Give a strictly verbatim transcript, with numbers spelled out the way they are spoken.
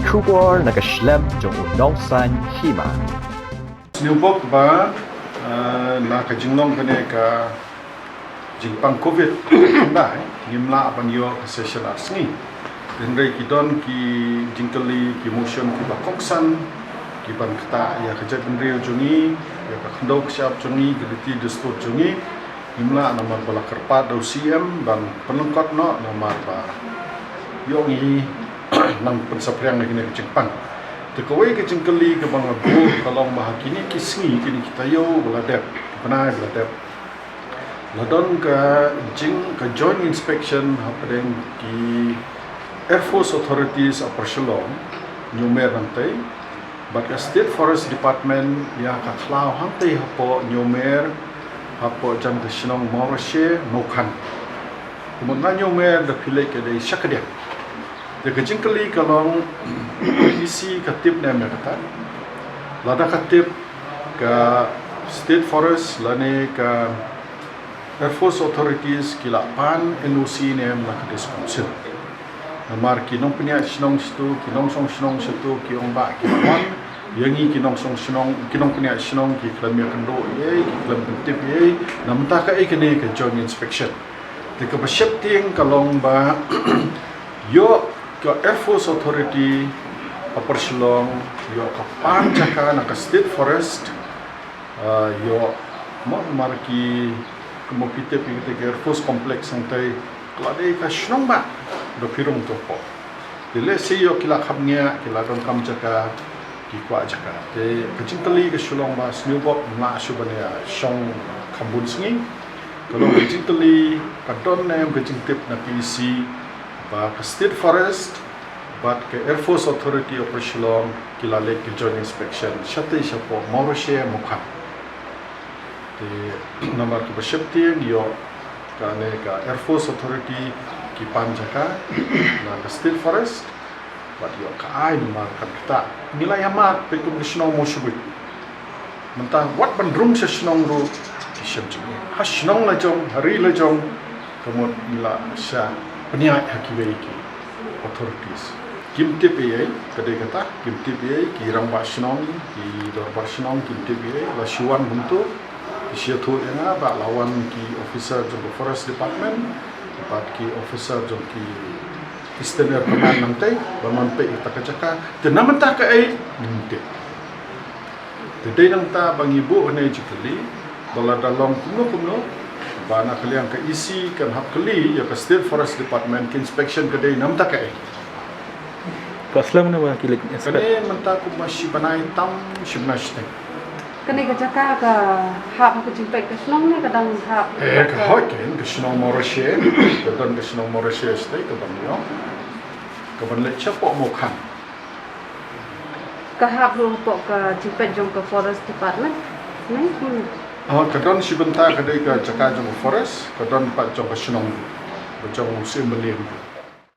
Khubor na ka shlem jong u nongsan hima. Sniewbok ba, eh, na ka jinglong kane ka jingpang covid khyndai, ngim lah ban ïoh ka session ar sngi. Hynrei ki don ki jingkylli, ki motion kiba kongsan, kiban ktah ïa ka jaitbynriew jong ngi, ïa ka khyndew ka shyiap jong ngi, ki riti dustur jong ngi. Ngim lah namar ba la kyrpad da u C M ban pynlyngkot noh namar ba ïoh ngi nang pynsaphriang ïa kine ki jingpang. Te kawei ka jingkylli kaba nga buh ka long ba ha kine ki sngi, kine ki taïew ba la dep, ki bnai ba la dep, la don ka jing, ka joint inspection hapdeng ki Air Force Authorities Upper Shillong, Ñiewmer nangtei, bad ka State Forest Department ïa ka khlaw hangtei hapoh Ñiewmer, hapoh jan ka shnong Mawrysheh, Mawkham. Kumno Ñiewmer da phi leit ka dei sha kadiang. Te ka jingkylli ka long, E C ka tip ne em ïa kata? Lada ka tip, ka State Forest lane ka Air Force Authorities ki la pan N O C ne em na ka District Council? Namar ki nongpynïaid shnong shatu, ki nongshong shnong shatu ki ong ba ki la wan ïa ngi ki nongshong shnong, ki nongpynïaid shnong ki khlem ïakynduh ïa ei, ki khlem pyntip ïa ei. Na mynta kaei kane ka joint inspection? Te kaba sheptieng ka long ba ïoh ka Air Force Authority Upper Shillong, ïoh ka pan jaka na ka State Forest, ah, ïoh, mo, namar ki, kumno phi tip, ïa kata ka Air Force Complex hangtei ka la dei ka shnong ba da phi rung to hapoh. Te lehse ïoh ki la khapngiah, ki la donkam jaka, ki kwah jaka. Te ka jingkylli ka shu long ba sniewbok, ngim lah shuh ban ïa shong kham bun sngi. Ka long ka jingkylli, ka don ne em ka jingtip na P E C ba ka State Forest bad ka Air Force Authority Upper Shillong ki la leit ka joint inspection shatei shapoh Mawrysheh, Mawkham. Te namar kaba sheptieng ïoh kane ka Air Force Authority ki pan jaka na ka State Forest, bad ïoh ka ai namar kan ktah. Ngi la ïa mad peit kum ka shnong Mawshynrut. Mynta wat ban rung sha shnong ruh ki shem jingim. Ha shnong la jong, ha ri la jong, ka mut ngi la shah pynïaid ha kiwei ki authorities. Kim tip ei ei, ka dei kata, kim tip ei ei, ki rangbah shnong, ki dorbar shnong, kim tip ei ei, la shu wan kumto, ki shu ïathuh ïa nga ba la wan ki officer jong ka Forest Department, bad ki officer jong ki Eastern Air Command nangtei, ban wan peit ïa kata ka jaka, te na mynta kaei, ngim tip. Te dei nangta ba ngi buh hangne jingkylli, ba lada long kumno kumno, ba na ka liang ka E C kan hap kylli ïa ka State Forest Department, ka inspection ka dei na mynta kaei. Ka slem ne ba ki leit inspect? Kane mynta kumba shi bnai tam, shi bnai shiteng. Kane ka jaka ka hap ha ka jingpeit ka shnong ne ka dang hap? Eh, ka hoi kein, ka shnong Mawrysheh, ka don ka shnong Mawrysheh shatei, ka ban ïoh, ka ban leit shapoh Mawkham. Ka hap ruh hapoh ka jingpeit jong ka Forest Department ne? Hmm. Ah, ka don shi bynta ka dei ka jaka jong ka Forest, ka don pat jong ka shnong, ba jong u Siem Myllieng.